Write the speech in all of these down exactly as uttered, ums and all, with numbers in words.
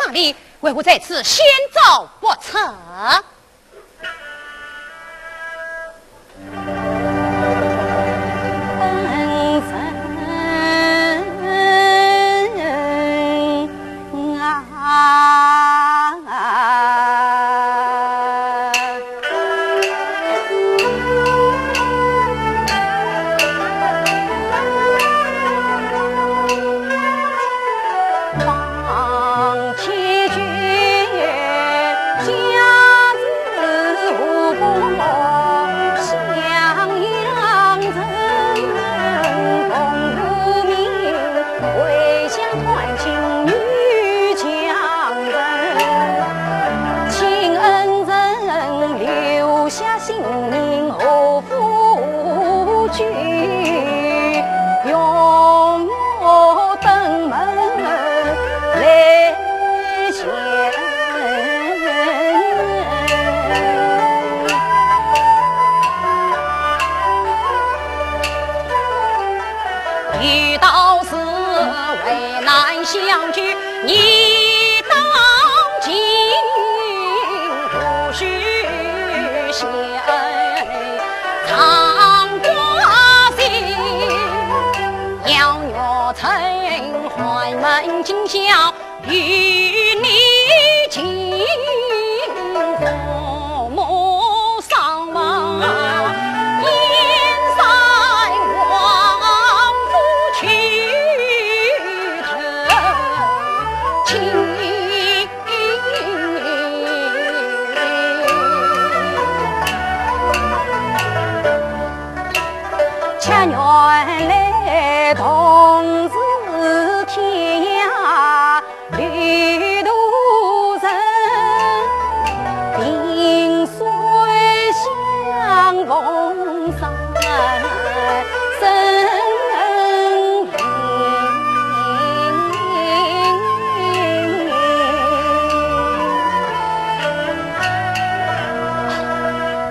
哪里？为何在此先走不撤？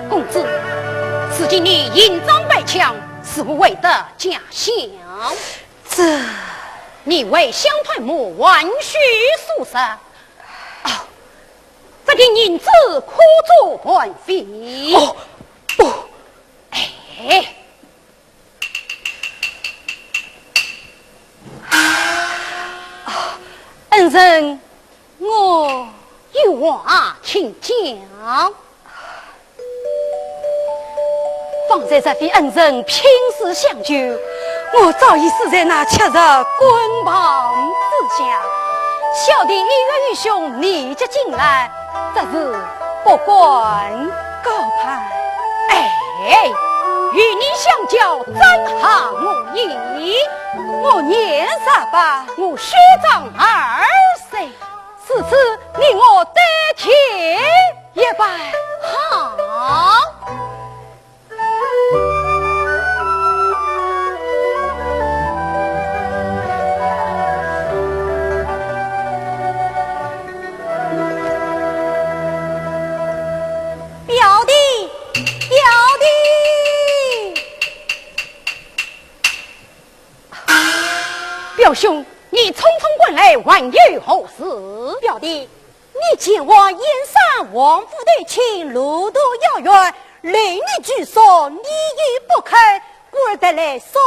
公子，如今你行装摆枪，似乎未得驾降。这……你为乡探母，还须速杀。啊，这点银子可作饭费。哦，不。哎。 啊，恩人，我……有话请讲。方才这位恩人拼死相救，我早已死在那七日棍棒之下。小弟一月愚兄，你这进来， 这是不敢高攀。哎，与你相交，怎好无义？我年十八，我虚长二岁。如此，你我对天一拜。好。 表弟，表弟！表兄，你匆匆赶来，还有何事？表弟， 你前往燕山王府投亲，路途遥远，累你拘束，你也不肯，故而特来送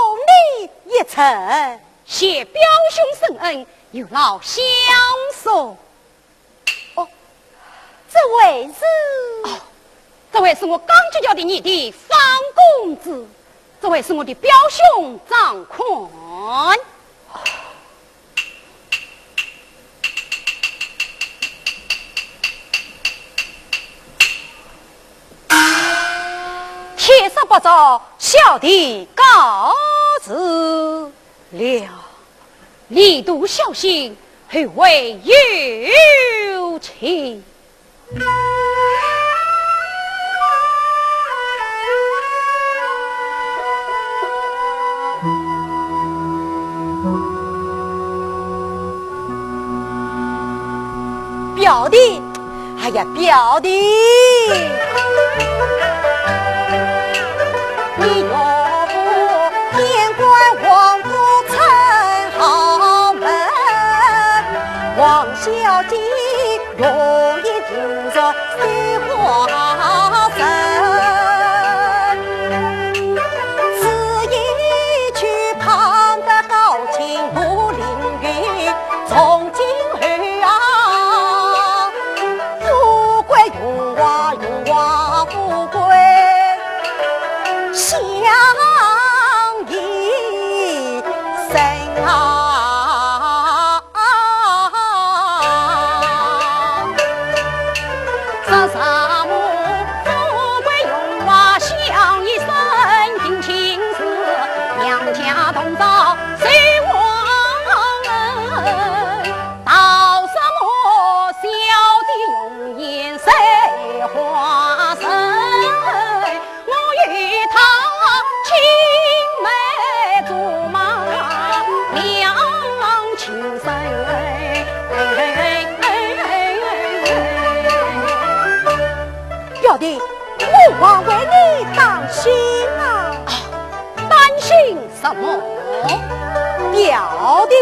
你一程。谢表兄深恩，有劳相送。哦，这位是？哦，这位是我刚结交的你的方公子，这位是我的表兄张宽。 天色不早，小弟告辞了。你多小心，后会有期。 表弟，哎呀，表弟！小姐容颜平日水花生，此一去盼得高清无灵云，从今后啊，富贵荣华，荣华富贵相依生啊。 表弟，我还为你担心啊。啊，担心什么？表弟，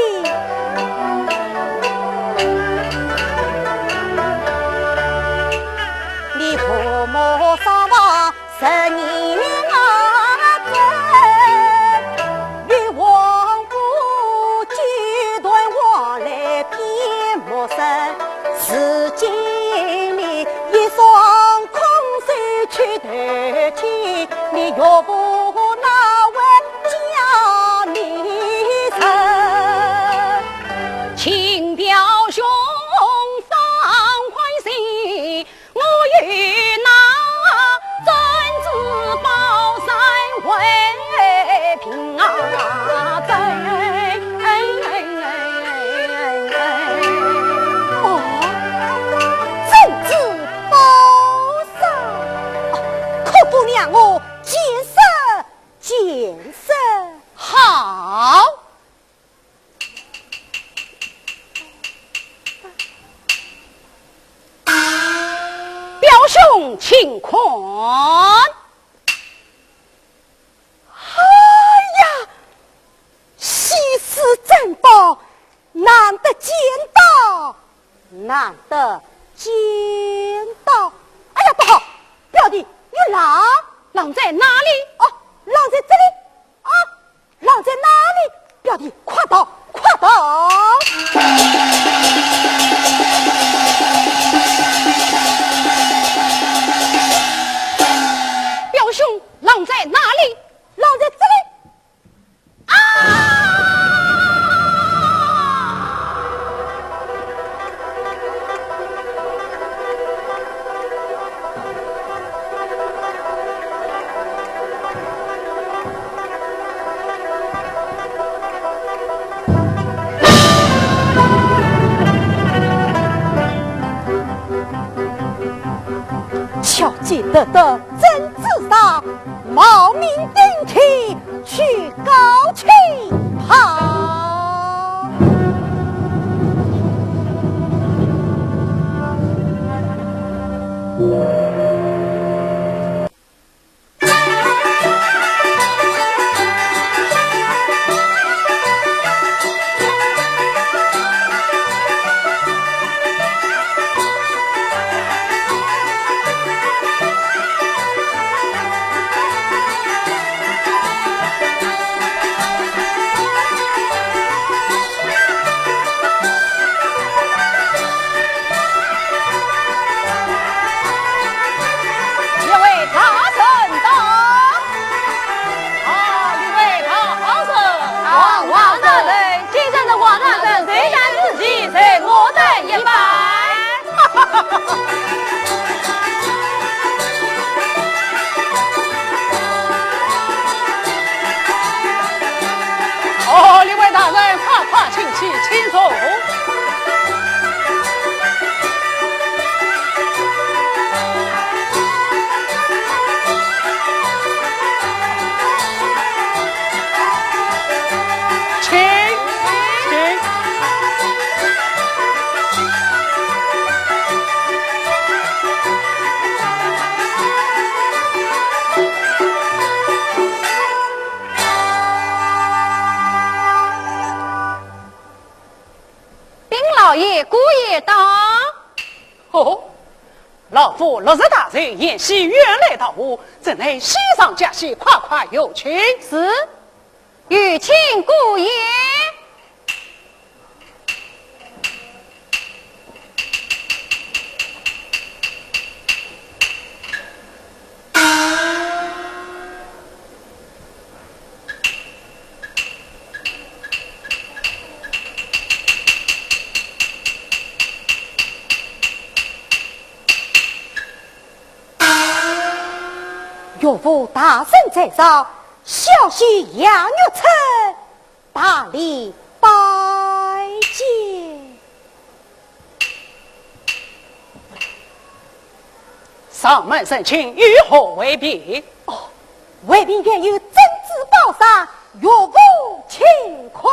你父母双亡 十二年啊，与王府举断往来变陌生。如今你一双空手去投亲，你岳父哪会嫁你人？请表兄放宽心， 我与那珍珠宝扇为凭啊证。哦，珍珠宝扇，哦，可不让我见识见识。好。 表兄请看。哎呀，稀世珍宝，难得见到，难得见到。哎呀，不好，表弟，你狼，狼在哪里？哦，狼在这里。 啊，狼在哪里？表弟，快逃，快逃！表兄，狼在哪里？狼在这里。啊！ 巧计得得珍珠扇，冒名顶替去告亲。哦，老夫陆氏大人沿溪远来到此，怎奈喜上加喜，快快有请。是，有请姑爷。 岳父大人在上，小婿杨玉春 大礼拜见。上门成亲，有何贵宾？哦，贵宾原有珍珠宝扇，岳父请看。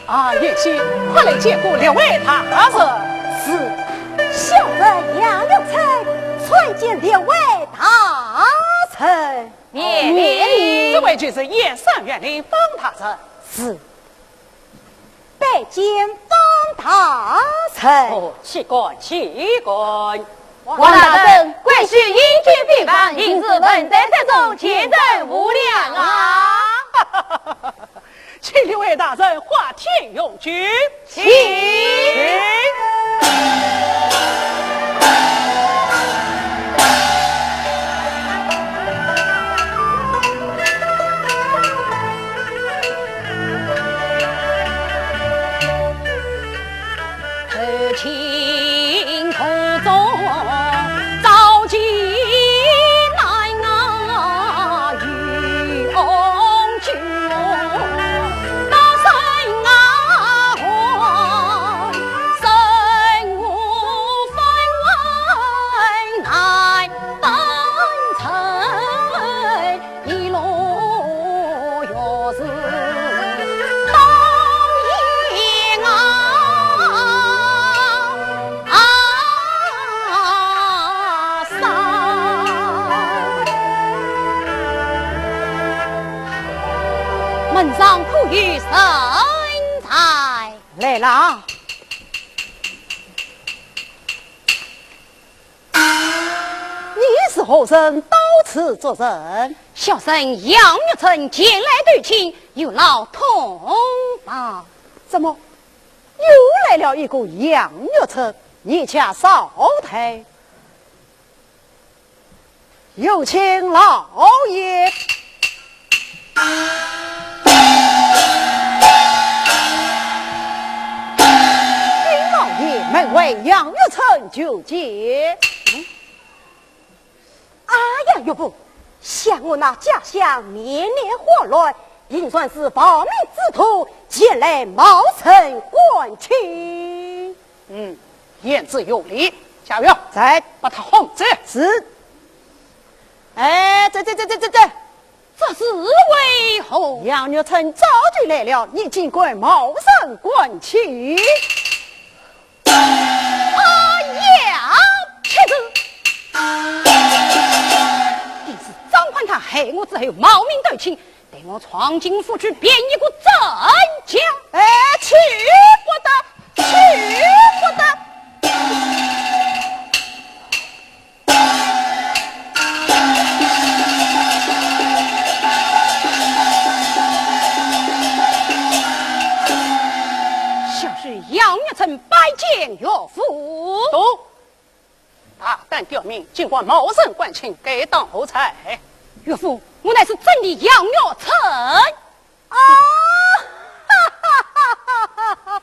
啊，贤婿，快来见过列位大人。是，小侄杨玉春参见列位大人。免礼。这位就是燕山县令方大人。是，拜见方大人。哦，岂敢，岂敢。王大人，贵姓，英俊非凡，平日文才出众，前程无量啊。 请列位大人花厅用酒。请。请。门上可有人在？来了。 你是何人？到此作甚？小生杨玉春前来投亲，有劳通报。怎么，又来了一个杨玉春？你且稍待。有请老爷。 禀老爷，门外杨玉春求见。哎呀，岳父，想我那家乡年年祸乱，因算是亡命之徒，前来冒认官亲。嗯，言之有理。家院，在。把他哄走。是。哎，这这这这这这， 这是为何？杨玉春早就来了，你竟敢冒认官亲？哎呀，岂止！定是张欢他害我之后冒名投亲，待我闯进府去辨一个真假。哎，去不得，去不得！ 小婿杨玉春拜见岳父。都，大胆刁民，竟敢冒认官亲，该当何罪？岳父，我乃是真的杨玉春。 啊，哈哈哈哈哈哈！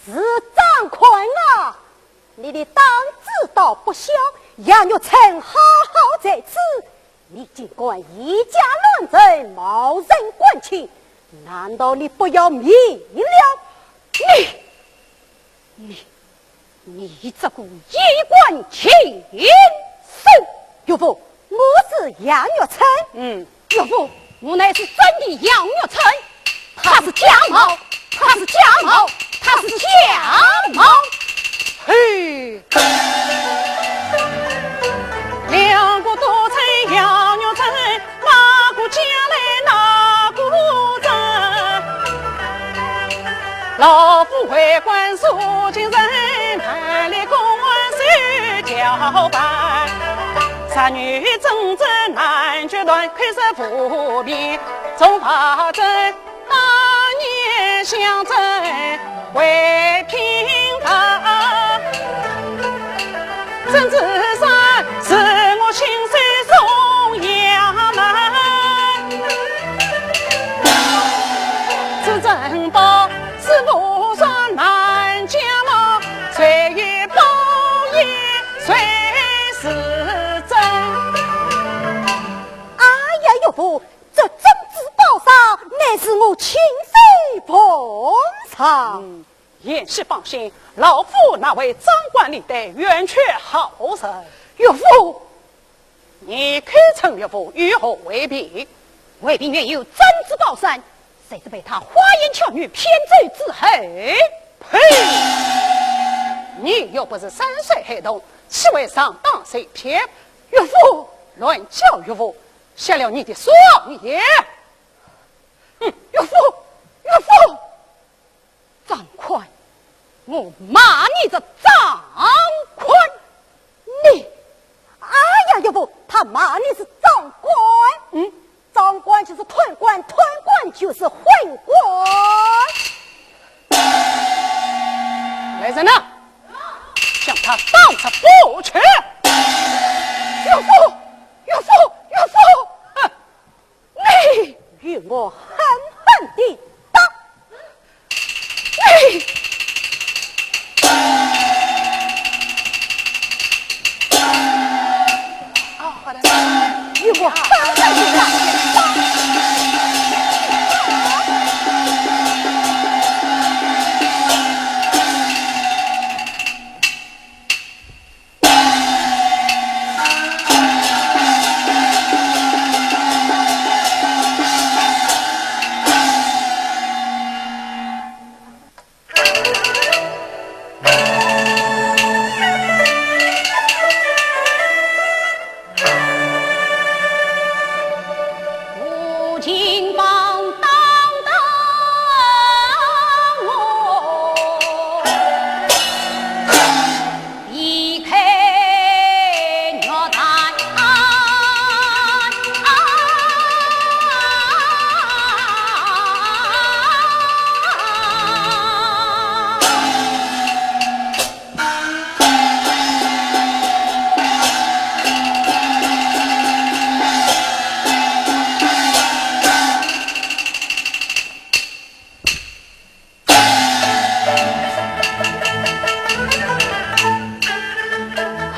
是张你的胆子倒不小，杨玉春好好在此，你竟敢以假乱真，冒认官亲，难道你不要命了？你，你，你这个衣冠禽兽！岳父，我是杨玉春。嗯。 岳父，我乃是真的杨玉春，她是假冒，她是假冒，她是假冒。嘿，两个都称杨玉春，哪个假来哪个真？老夫为官受尽人，办理公案手脚板。 侄女真正难决断，口舌不便总发真，当年相争为平白。真子山是我亲手送衙门，此珍宝是无双难假冒，谁也包也谁是真。哎呀，岳父，这珍珠宝扇乃是我亲手奉上。嗯，贤婿放心，老夫那位掌管礼单，圆缺好人。岳父，你口称岳父，与何为凭？为凭原有珍珠宝扇，谁知被他花言巧语骗走之后。呸！你又不是三岁孩童，岂会上当受骗？岳父，乱叫岳父，瞎了你的双眼。哼，岳父，岳父！张宽，我骂你这张宽！你，哎呀，岳父，他骂你是张官。嗯，张官就是贪官，贪官就是昏官。来人呐，将他打出府去！岳父，岳父，岳父！哼，你与我狠狠地打！你！哦，好的。与我狠狠地打！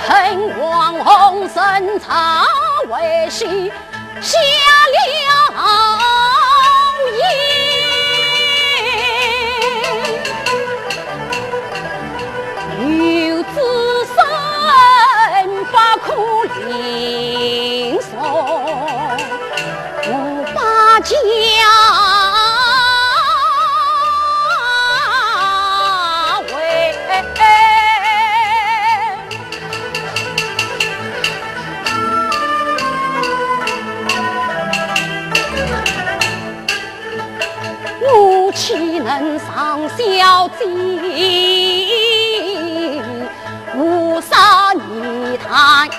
恨王洪深藏为戏，下了言，有子孙不可领受。 我把家为，我岂能上小姐 无啥泥潭。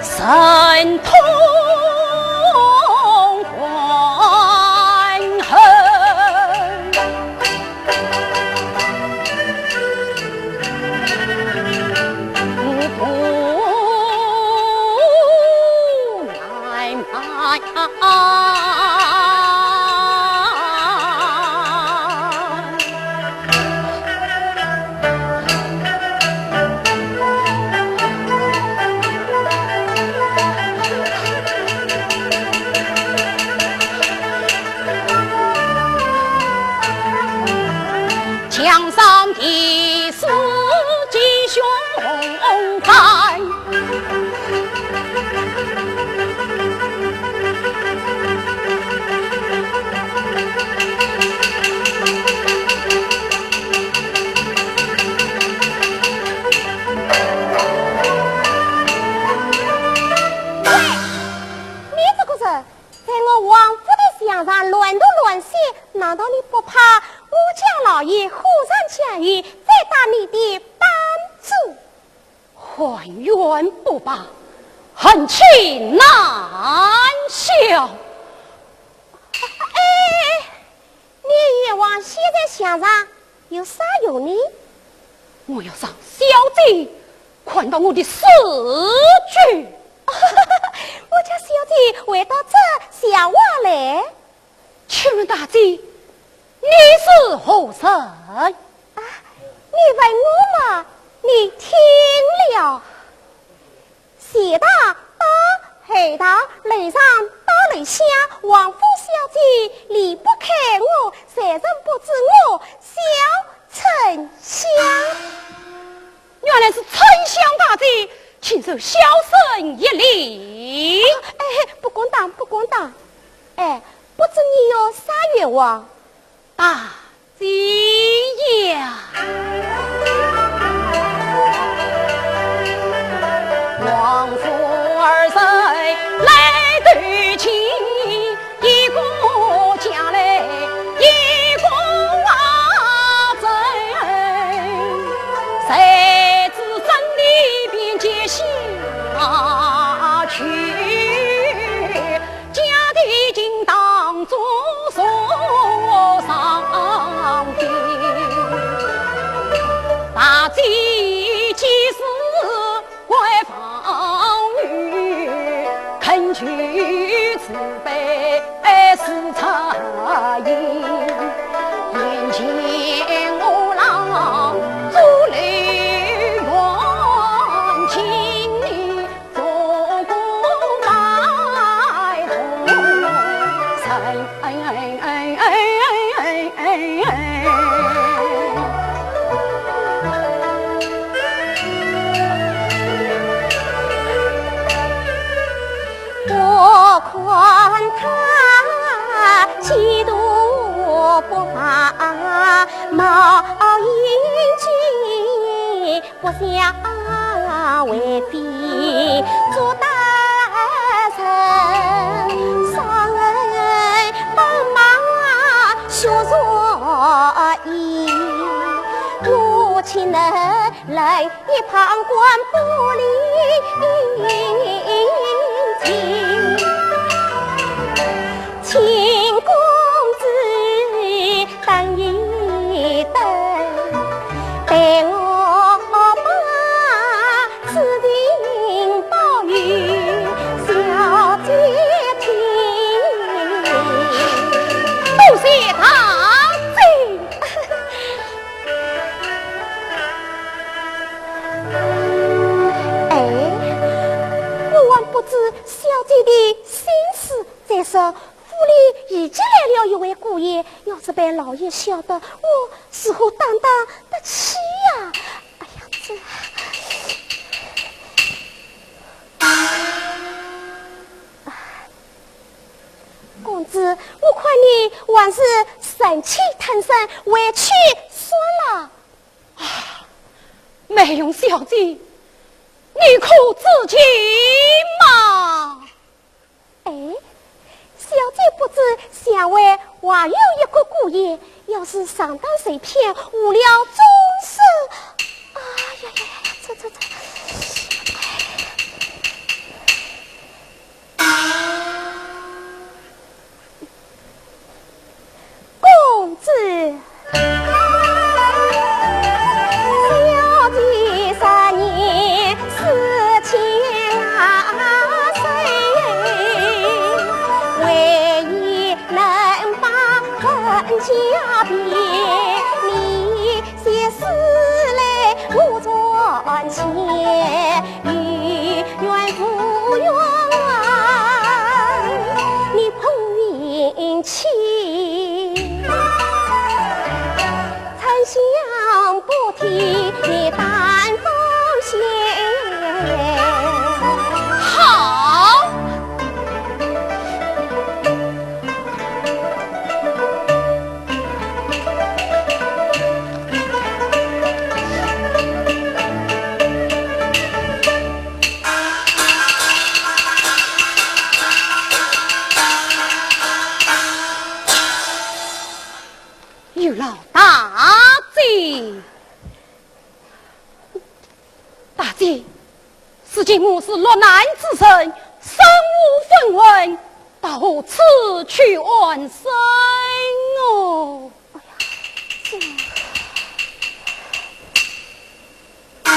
神通还很。红红番。你这个人，在我王府的墙上乱涂乱写，难道你不怕我家老爷火上加油，再打你的板子？ 含冤不报，恨气难消。哎，你冤枉写在墙上有啥用呢？我要让小姐看到我的死去。我家小姐会到这笑话来？ 请问大姐，你是何人？啊，你问我嘛，你听了。前堂到后堂，楼上到楼下，王府小姐离不开我，谁人不知我小春香？ 原来是春香大姐，请受小生一礼。哎，不敢当，不敢当。哎，不知你有啥冤枉？大姐呀！王府二人来对亲， 一个家来一个外人，谁知真的便接下去，家的情当中受伤的，大姐既是 关芳玉，恳求慈悲是差矣，眼前我郎做了冤情，你做个白头人。 我看他企图不法冒因君，不想为非作歹人，伤人不骂血肉意，我岂能忍一旁观不领情？请公子等一等，待我把此情报与小姐听。多谢大姐。 哎，我还不知小姐的心思。再说，府里已经来了一位姑爷，要是被老爷晓得，我如何担当得起呀？哎呀，这……公子，我看你还是忍气吞声，回去算了。 啊，梅荣小姐，你可知情吗？哎，小姐不知，墙外还有一个姑爷，要是上当受骗，误了终身。哎呀呀呀呀，这这这！ 公子。小姐三年思前啊，谁唯一能把人家变，你先死来我赚钱。如今我是落难之人，身无分文，到何处去安身哦？哎呀，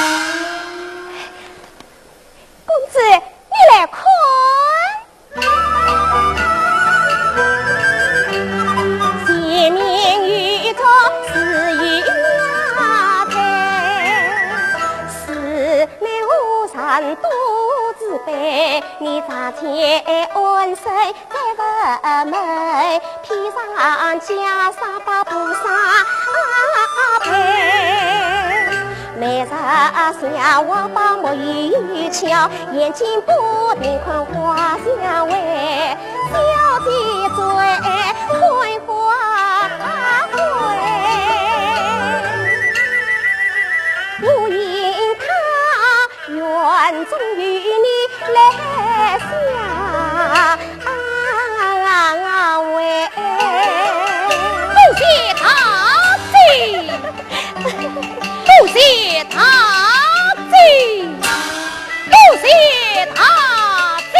这……公子，你来看。 前面有座自由庙台，寺内和尚多慈悲，你常见安身在佛门，天上袈裟白布衫配。 眉梢像黄宝木有巧，眼睛不停看花香味，小姐最看花鬼。我因她院中有你来相 喂。多谢大姐，多谢大姐，多谢大姐。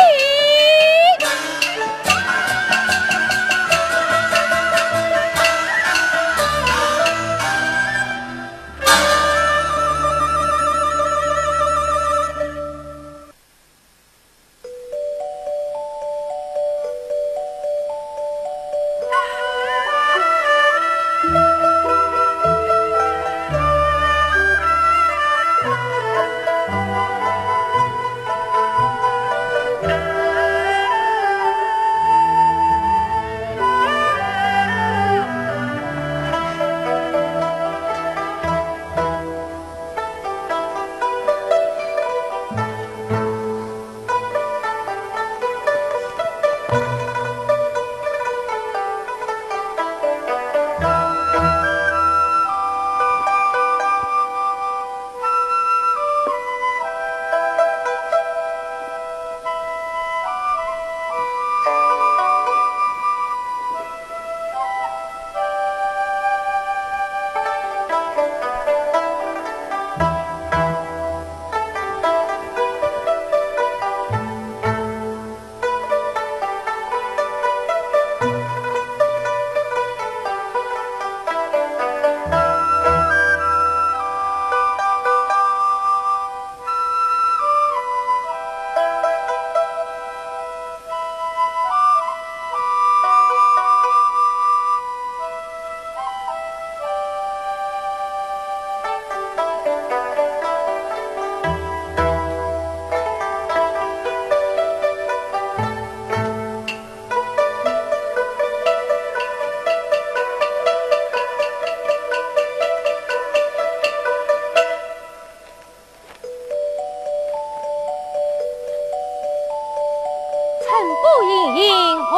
春波隐隐何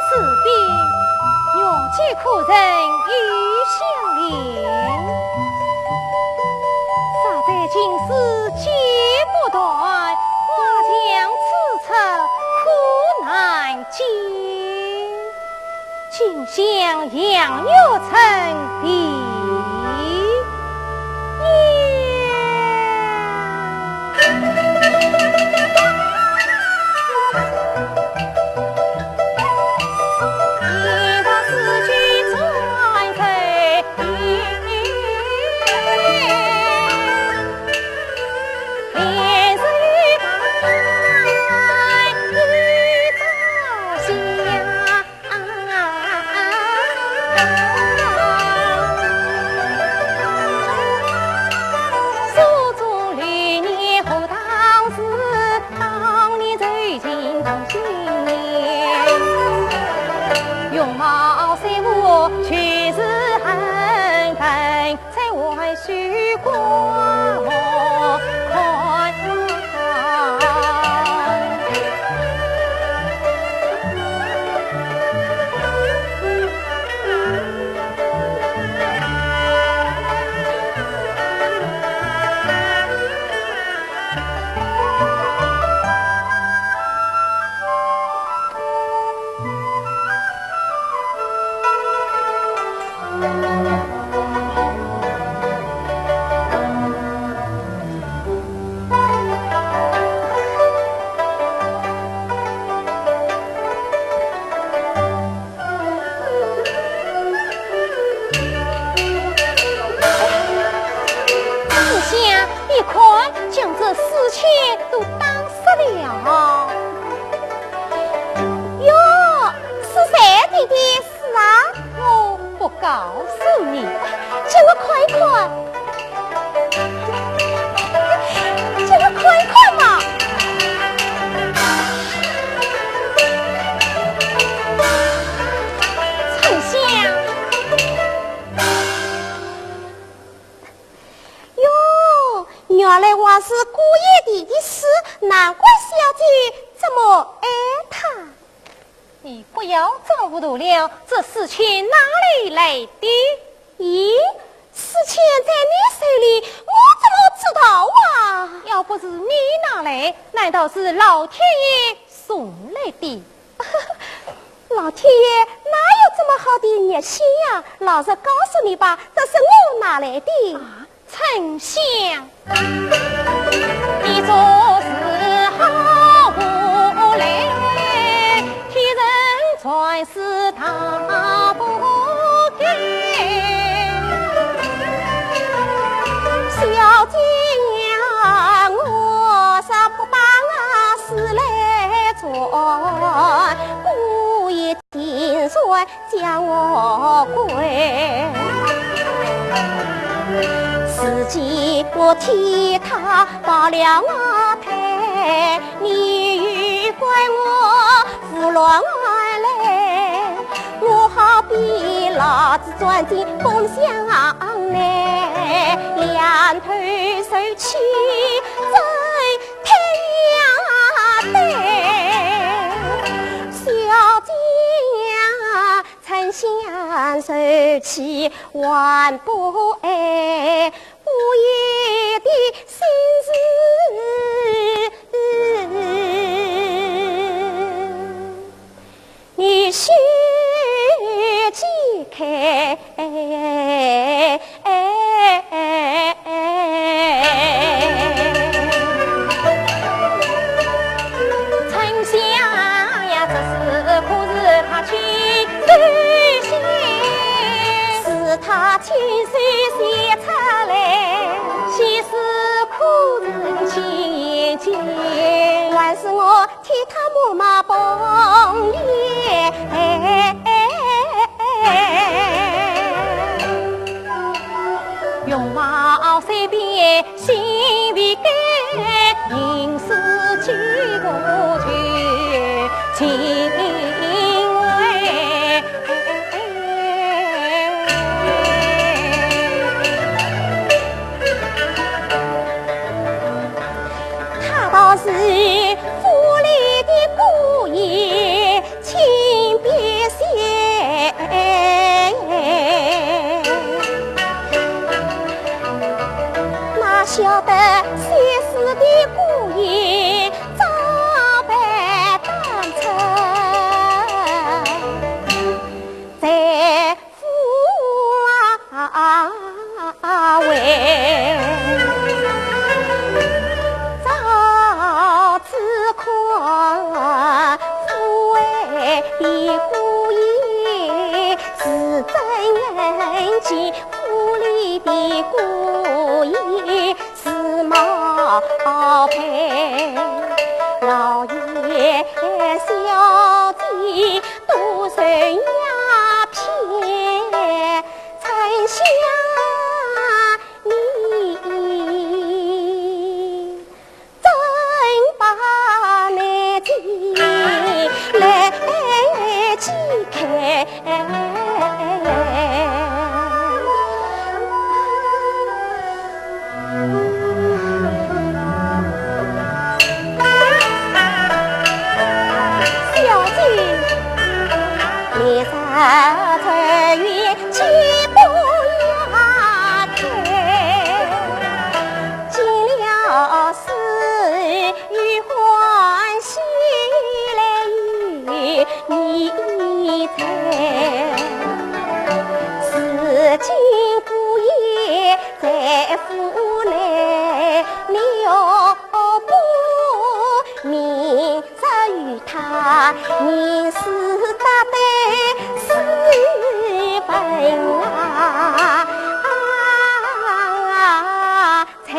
时变，月季柯人又相怜。沙洲尽是剪不断，花墙此处可难 尽。近乡杨柳成碧柳。告诉你。给我看一看，给我看一看嘛。春香。哟，原来还是顾烨的诗，难怪小姐这么爱他。 你不要装糊涂了，这诗钱哪里来的？咦，诗钱在你手里，我怎么知道啊？要不是你拿来，难道是老天爷送来的？老天爷哪有这么好的热心呀？老实告诉你吧，这是我拿来的。啊， 春香，你做事好无赖，天人传世大不该。小姐呀，我若不把诗来传，故意 定然将我跪。如今我替他报了我罪，你又怪我胡乱而来。我好比老子钻进风箱内，两头受气，真忒呀忒。小姐呀， 春香受气还不爱，不义的心事，你须解开。 春香呀，这诗可是他亲手写？是他亲手写出来。写诗可是亲眼见？还是我 替他抹抹红颜。容貌虽变心未改，人世间我就敬畏。 他道是府里的姑爷，请别谢。哪晓得写诗的姑爷早被当成在 府外。照此看，府外的姑爷是真恩情，府里的姑爷 是毛配，老爷小姐都是鸦片，春香你真把难题来解开。 小姐，你若在意，岂不要开？进了书，有欢喜来与你猜。如今姑爷 在府内，你若不明着与他，你是大胆斯文啊，才。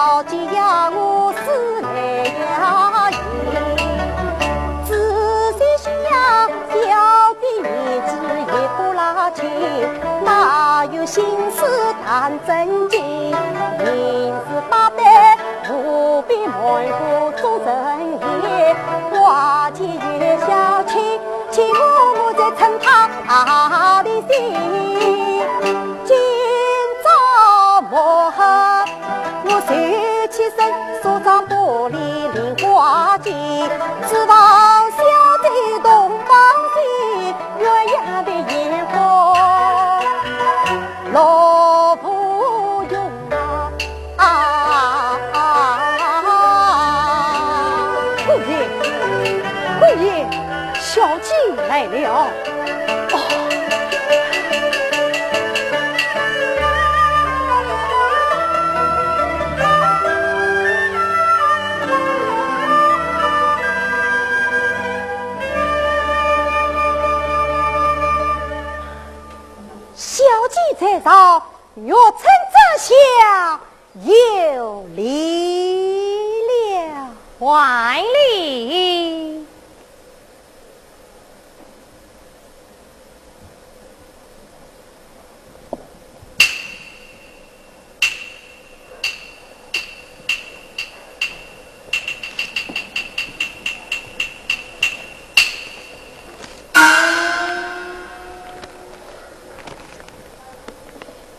小姐呀，我是来呀，仔细想呀，小姐年纪也不拉轻，哪有心思谈正经？行事打扮不比满府中人也，花前月下卿卿我我在称她的心。今朝末 我手起身，手掌玻璃莲花间，指望小姐同芳心，鸳鸯的烟火，落不用啊！啊！姑爷，姑爷，小姐来了。 哦。小姐在上，玉宸在下，有礼了。还礼。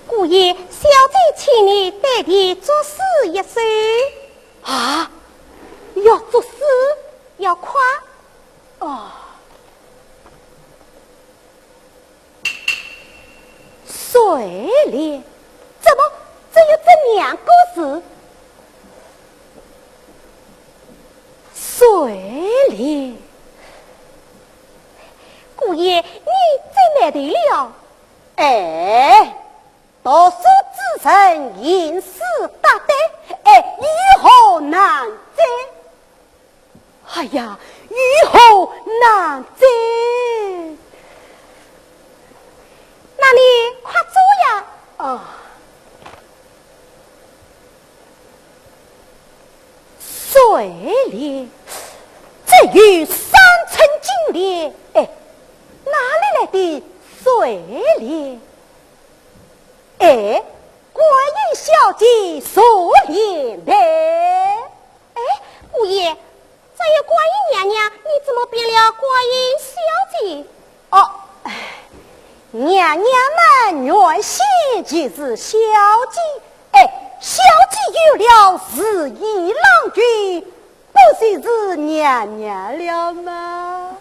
姑爷，小姐请你代题作诗一首。啊，要作诗？要快。哦。 睡莲，怎么只有这两个字？睡莲。姑爷，你最难题了。哎，读书之人，吟诗答对，哎，有何难哉？ 哎呀，有何难哉？那你快做呀！啊，睡莲，只有三寸金莲，哎，哪里来的睡莲？哎，观音小姐坐莲台。 哎，姑爷，这有观音娘娘，你怎么变了观音小姐？哦，哎，娘娘们原先就是小姐，哎，小姐有了如意郎君，不就是娘娘了吗？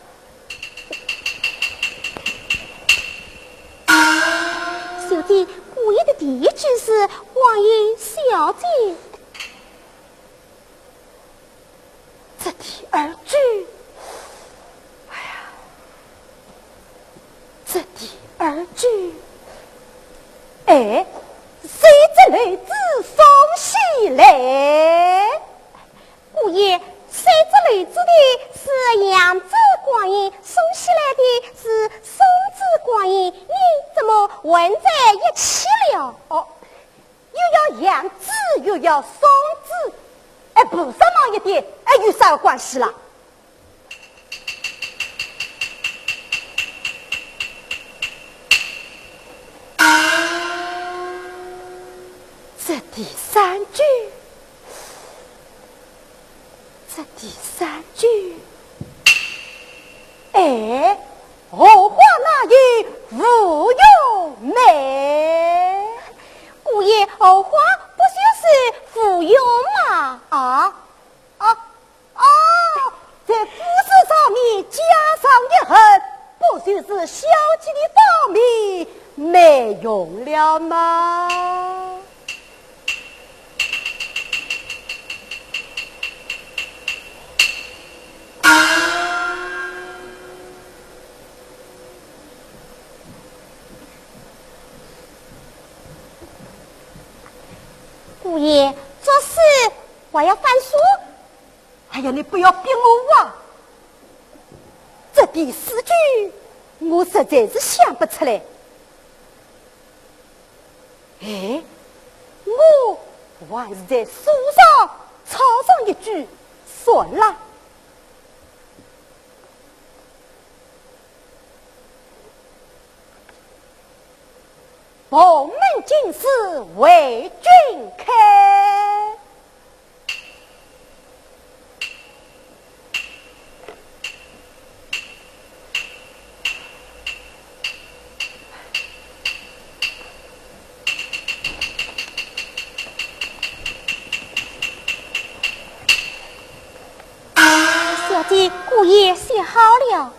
小姐，姑爷的第一句是观音小姐。 这第二句，哎呀，这第二句，哎，谁知楼主送喜来？姑爷，谁知楼主的是扬州观音，送喜来的是松枝观音，你怎么混在一起了？哦， 又要扬州，又要松枝，哎，菩萨忙一点，哎，有啥个关系啦？这第三句，这第三句，哎， 荷花哪有芙蓉美？姑爷，荷花不就是芙蓉吗？啊？啊？啊？在姑苏上面加上一横，不就是小姐的芳名美容了吗？ 姑爷，作诗还要翻书？哎呀，你不要逼我啊！这第四句我实在是想不出来。哎，我还是在书上抄上一句算了。蓬门今始为君开。 小姐，姑爷写好了。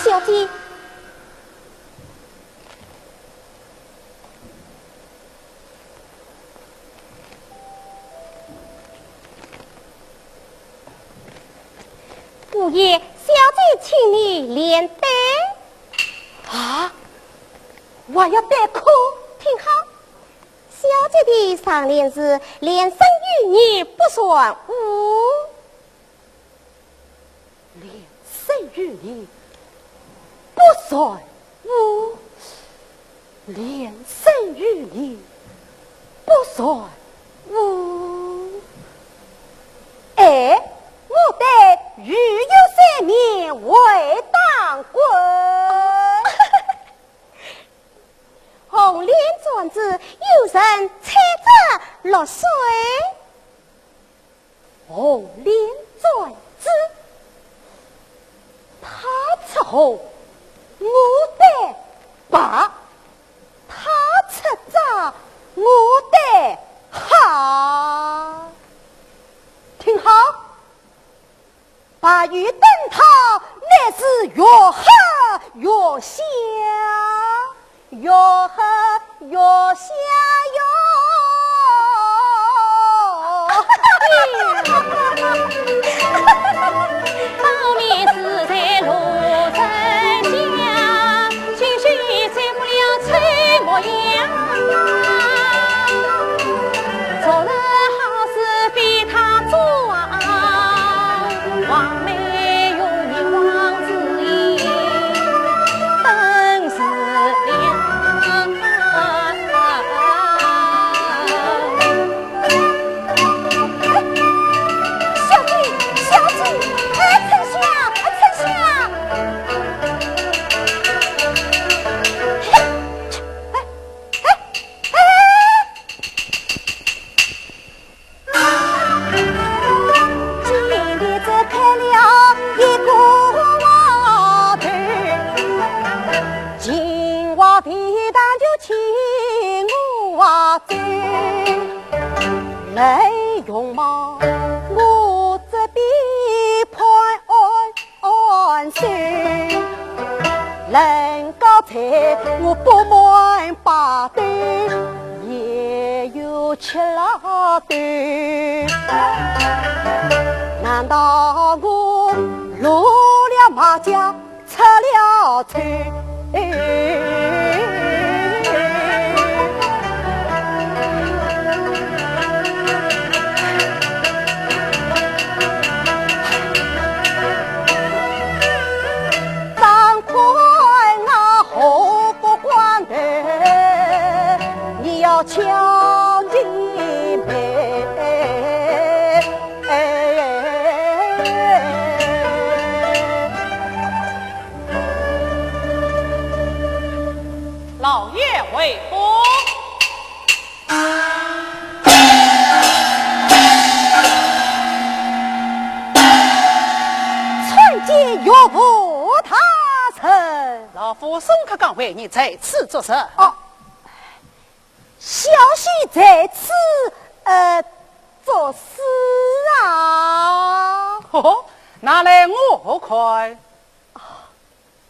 小姐，姑爷，小姐请你联对。啊，还要对联？听好，小姐的上联是“连生与你不算污”。 连生与你不算污，连生与你不算污。哎，我对“与”有三年未当过。红莲转子，有人采摘绿水。 红莲转子，他出红，我对白，他出早，我对好。听好，白玉登堂，乃是越黑越香。 越黑越香哟。包面是在罗衫下，金须穿过了翠帽呀。昨日好似比他妆，黄梅容颜王子英。 小姐，小姐，哎，春香，哎，春香。嘿，哎，哎，哎。 今年的这开了一个娃头，金花地堂就请我啊走。来容貌，我这边潘安 安身，能够在我不满八斗，也有七老斗。难道我露了马脚出了丑？ 张宽啊，何国光头，你要敲你妹。老爷回宫。 参见岳父大人。老夫送客刚回，你在此作甚？哦，小婿在此，呃，作诗啊。哦，拿来我看。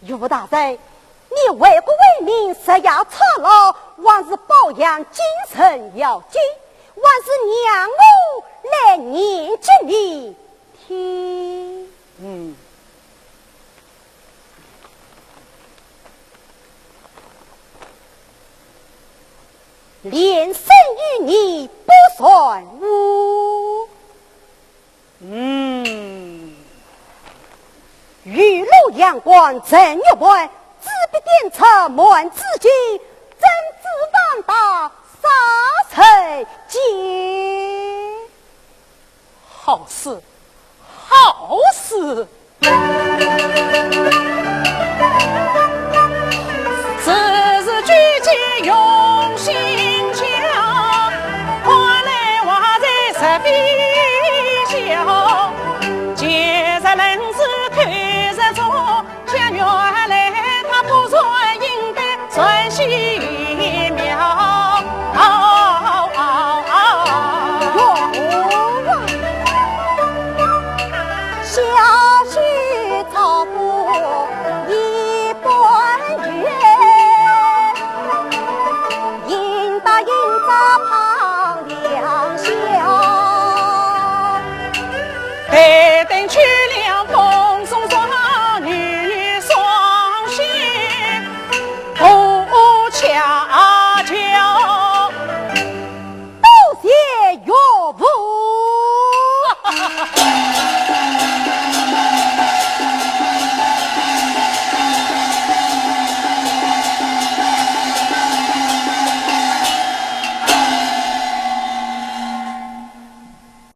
岳父大人，你为国为民日夜操劳，还是保养精神要紧，还是让我来念给你听。嗯。连生与你不算污。 嗯，雨露阳关陈玉盘，纸笔点出满纸巾，珍珠放大洒成巾。好诗，好诗。